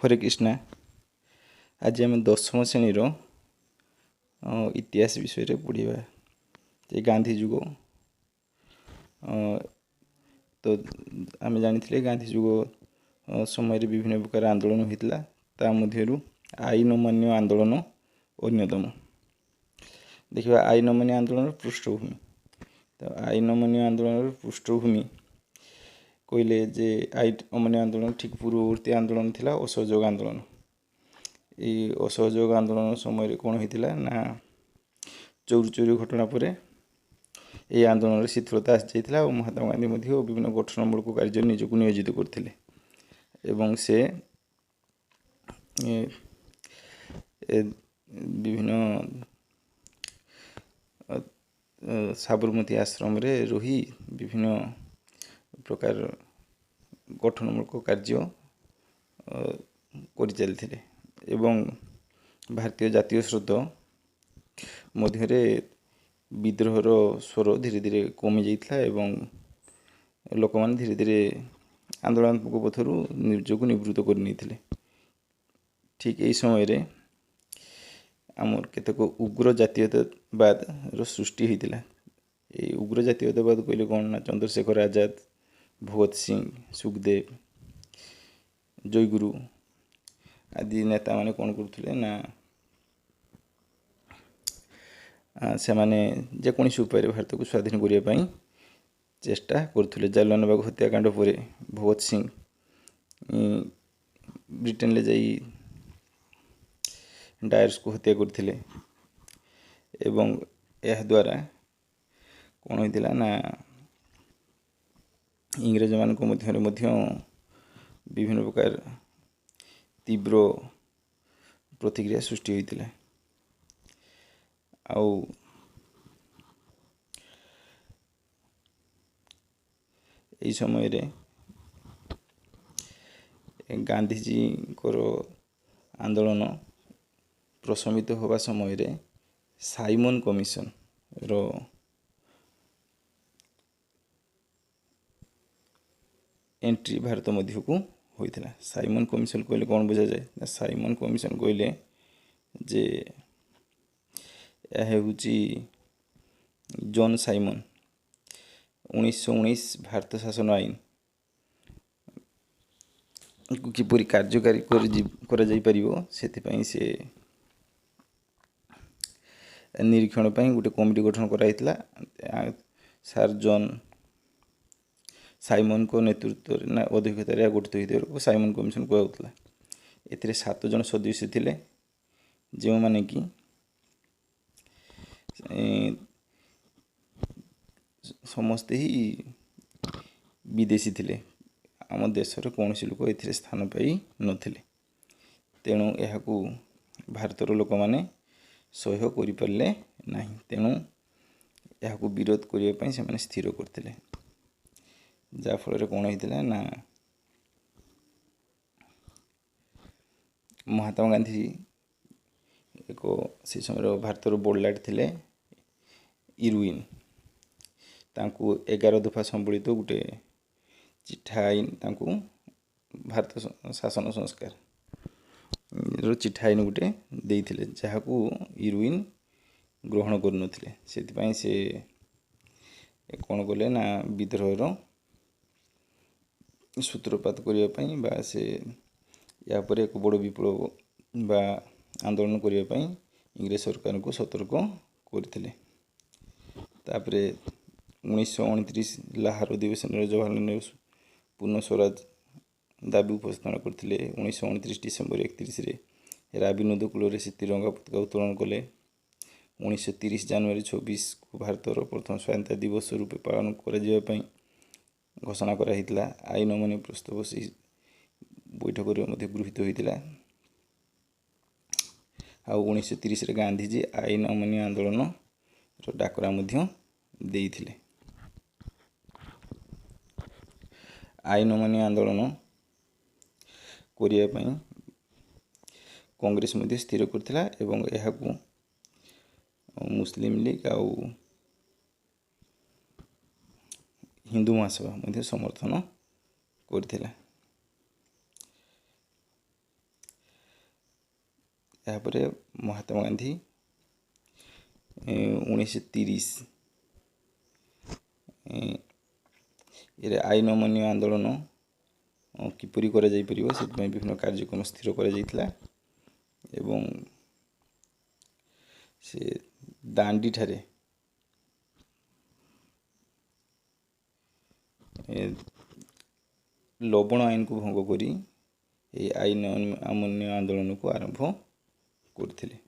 ହରେ କୃଷ୍ଣା। ଆଜି ଆମେ ଦଶମ ଶ୍ରେଣୀର ଇତିହାସ ବିଷୟରେ ପଢ଼ିବା ଯେ ଗାନ୍ଧୀ ଯୁଗ। ତ ଆମେ ଜାଣିଥିଲେ ଗାନ୍ଧୀ ଯୁଗ ସମୟରେ ବିଭିନ୍ନ ପ୍ରକାର ଆନ୍ଦୋଳନ ହୋଇଥିଲା, ତା ମଧ୍ୟରୁ ଆଇନ ଅମାନ୍ୟ ଆନ୍ଦୋଳନ ଅନ୍ୟତମ। ଦେଖିବା ଆଇନ ଅମାନ୍ୟ ଆନ୍ଦୋଳନର ପୃଷ୍ଠଭୂମି। ତ ଆଇନ ଅମାନ୍ୟ ଆନ୍ଦୋଳନର ପୃଷ୍ଠଭୂମି କହିଲେ ଯେ ଆଇନ ଅମାନ୍ୟ ଆନ୍ଦୋଳନ ଠିକ୍ ପୂର୍ବବର୍ତ୍ତୀ ଆନ୍ଦୋଳନ ଥିଲା ଅସହଯୋଗ ଆନ୍ଦୋଳନ। ଏଇ ଅସହଯୋଗ ଆନ୍ଦୋଳନ ସମୟରେ କ'ଣ ହେଇଥିଲା ନା ଚୋରି ଚୋରି ଘଟଣା ପରେ ଏହି ଆନ୍ଦୋଳନରେ ଶିଥିଳତା ଆସିଯାଇଥିଲା ଆଉ ମହାତ୍ମା ଗାନ୍ଧୀ ମଧ୍ୟ ବିଭିନ୍ନ ଗଠନମୂଳକ କାର୍ଯ୍ୟରେ ନିଜକୁ ନିୟୋଜିତ କରିଥିଲେ ଏବଂ ସେ ବିଭିନ୍ନ ସାବରମତୀ ଆଶ୍ରମରେ ରହି ବିଭିନ୍ନ ପ୍ରକାର ଗଠନମୂଳକ କାର୍ଯ୍ୟ କରିଚାଲିଥିଲେ ଏବଂ ଭାରତୀୟ ଜାତୀୟ ସ୍ରୋତ ମଧ୍ୟରେ ବିଦ୍ରୋହର ସ୍ୱର ଧୀରେ ଧୀରେ କମିଯାଇଥିଲା ଏବଂ ଲୋକମାନେ ଧୀରେ ଧୀରେ ଆନ୍ଦୋଳନାତ୍ମକ ପଥରୁ ନିଜକୁ ନିବୃତ୍ତ କରିନେଇଥିଲେ। ଠିକ୍ ଏହି ସମୟରେ ଆମର କେତେକ ଉଗ୍ର ଜାତୀୟତାବାଦର ସୃଷ୍ଟି ହୋଇଥିଲା। ଏଇ ଉଗ୍ର ଜାତୀୟତାବାଦ କହିଲେ କ'ଣ ନା ଚନ୍ଦ୍ରଶେଖର ଆଜାଦ, ଭଗତ ସିଂ, ସୁଖଦେବ, ଜୟଗୁରୁ ଆଦି ନେତାମାନେ କ'ଣ କରୁଥିଲେ ନା ସେମାନେ ଯେକୌଣସି ଉପାୟରେ ଭାରତକୁ ସ୍ୱାଧୀନ କରିବା ପାଇଁ ଚେଷ୍ଟା କରୁଥିଲେ। ଜାଲିଆନାବାଗ ହତ୍ୟାକାଣ୍ଡ ପରେ ଭଗତ ସିଂ ବ୍ରିଟେନରେ ଯାଇ ଡାୟର୍ସକୁ ହତ୍ୟା କରିଥିଲେ ଏବଂ ଏହାଦ୍ୱାରା କ'ଣ ହୋଇଥିଲା ନା ଇଂରେଜମାନଙ୍କ ମଧ୍ୟରେ ମଧ୍ୟ ବିଭିନ୍ନ ପ୍ରକାର ତୀବ୍ର ପ୍ରତିକ୍ରିୟା ସୃଷ୍ଟି ହୋଇଥିଲା। ଆଉ ଏହି ସମୟରେ ଗାନ୍ଧିଜୀଙ୍କର ଆନ୍ଦୋଳନ ପ୍ରଶମିତ ହେବା ସମୟରେ ସାଇମନ୍ କମିଶନର ଏଣ୍ଟ୍ରି ଭାରତ ମଧ୍ୟକୁ ହୋଇଥିଲା। ସାଇମନ୍ କମିଶନ କହିଲେ କ'ଣ ବୁଝାଯାଏ ନା ସାଇମନ୍ କମିଶନ କହିଲେ ଯେ ଏହା ହେଉଛି ଜନ୍ ସାଇମନ୍ 1919 ଭାରତ ଶାସନ ଆଇନ କିପରି କାର୍ଯ୍ୟକାରୀ କରାଯାଇପାରିବ ସେଥିପାଇଁ ସେ ନିରୀକ୍ଷଣ ପାଇଁ ଗୋଟେ କମିଟି ଗଠନ କରାଯାଇଥିଲା। ସାର୍ ଜନ୍ ସାଇମନଙ୍କ ନେତୃତ୍ୱରେ ନା ଅଧ୍ୟକ୍ଷତାରେ ଏହା ଗଠିତ ହୋଇଥିବାରୁ ସାଇମନ୍ କମିଶନ କୁହାଯାଉଥିଲା। ଏଥିରେ 7 ଜଣ ସଦସ୍ୟ ଥିଲେ, ଯେଉଁମାନେ କି ସମସ୍ତେ ହିଁ ବିଦେଶୀ ଥିଲେ। ଆମ ଦେଶର କୌଣସି ଲୋକ ଏଥିରେ ସ୍ଥାନ ପାଇ ନଥିଲେ। ତେଣୁ ଏହାକୁ ଭାରତର ଲୋକମାନେ ସହ୍ୟ କରିପାରିଲେ ନାହିଁ। ତେଣୁ ଏହାକୁ ବିରୋଧ କରିବା ପାଇଁ ସେମାନେ ସ୍ଥିର କରିଥିଲେ, ଯାହାଫଳରେ କ'ଣ ହେଇଥିଲା ନା ମହାତ୍ମା ଗାନ୍ଧୀ ଏକ ସେ ସମୟର ଭାରତର ବଡ଼ଲାଟ ଥିଲେ ଇରୱିନ୍, ତାଙ୍କୁ 11 ଦଫା ସମ୍ବଳିତ ଗୋଟେ ଚିଠା ଆଇନ ତାଙ୍କୁ ଭାରତ ଶାସନ ସଂସ୍କାର ଚିଠା ଆଇନ ଗୋଟେ ଦେଇଥିଲେ, ଯାହାକୁ ଇରୱିନ୍ ଗ୍ରହଣ କରିନଥିଲେ। ସେଥିପାଇଁ ସେ କ'ଣ କଲେ ନା ବିଦ୍ରୋହର ସୂତ୍ରପାତ କରିବା ପାଇଁ ବା ସେ ୟା ପରେ ଏକ ବଡ଼ ବିପ୍ଳବ ବା ଆନ୍ଦୋଳନ କରିବା ପାଇଁ ଇଂରେଜ ସରକାରଙ୍କୁ ସତର୍କ କରିଥିଲେ। ତାପରେ 1929 ଲାହୋର ଅଧିବେଶନରେ ଜବାହରଲାଲ ନେହେରୁ ପୂର୍ଣ୍ଣ ସ୍ୱରାଜ ଦାବି ଉପସ୍ଥାପନ କରିଥିଲେ। 1929 ଡିସେମ୍ବର 31ରେ ରାବି ନଦୀ କୂଳରେ ସେ ତିରଙ୍ଗା ପତାକା ଉତ୍ତୋଳନ କଲେ। 1930 ଜାନୁଆରୀ 26କୁ ଭାରତର ପ୍ରଥମ ସ୍ୱାଧୀନତା ଦିବସ ରୂପେ ପାଳନ କରାଯିବା ପାଇଁ ଘୋଷଣା କରାଯାଇଥିଲା। ଆଇନ ଅମାନ୍ୟ ପ୍ରସ୍ତାବ ସେହି ବୈଠକରେ ମଧ୍ୟ ଗୃହୀତ ହୋଇଥିଲା। ଆଉ 1930ରେ ଗାନ୍ଧିଜୀ ଆଇନ ଅମାନ୍ୟ ଆନ୍ଦୋଳନର ଡାକରା ମଧ୍ୟ ଦେଇଥିଲେ। ଆଇନ ଅମାନ୍ୟ ଆନ୍ଦୋଳନ କରିବା ପାଇଁ କଂଗ୍ରେସ ମଧ୍ୟ ସ୍ଥିର କରିଥିଲା ଏବଂ ଏହାକୁ ମୁସଲିମ ଲିଗ୍ ଆଉ ହିନ୍ଦୁ ମହାସଭା ମଧ୍ୟ ସମର୍ଥନ କରିଥିଲା। ଏହାପରେ ମହାତ୍ମା ଗାନ୍ଧୀ 1930 ଏରେ ଆଇନ ଅମାନ୍ୟ ଆନ୍ଦୋଳନ କିପରି କରାଯାଇପାରିବ ସେଥିପାଇଁ ବିଭିନ୍ନ କାର୍ଯ୍ୟକ୍ରମ ସ୍ଥିର କରାଯାଇଥିଲା ଏବଂ ସେ ଦାଣ୍ଡିଠାରେ ଲବଣ ଆଇନକୁ ଭଙ୍ଗ କରି ଏହି ଆଇନ ଅମାନ୍ୟ ଆନ୍ଦୋଳନକୁ ଆରମ୍ଭ କରିଥିଲେ।